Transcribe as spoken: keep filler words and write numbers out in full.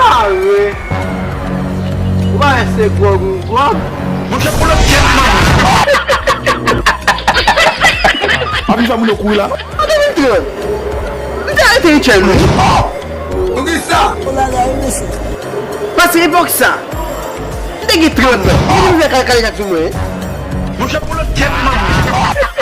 Are. Ou pa wè se gwòg ou gwòg? Monchè, pou lòt kèt manman. Ap vin fè moun yo kouri la. An de mil trant, m te arete Richard Louis. Poukisa? Pase epòk sa, m te gen trant an. Ou te vin fè kalkale chak sou mwen. Monchè, pou lòt kèt manman.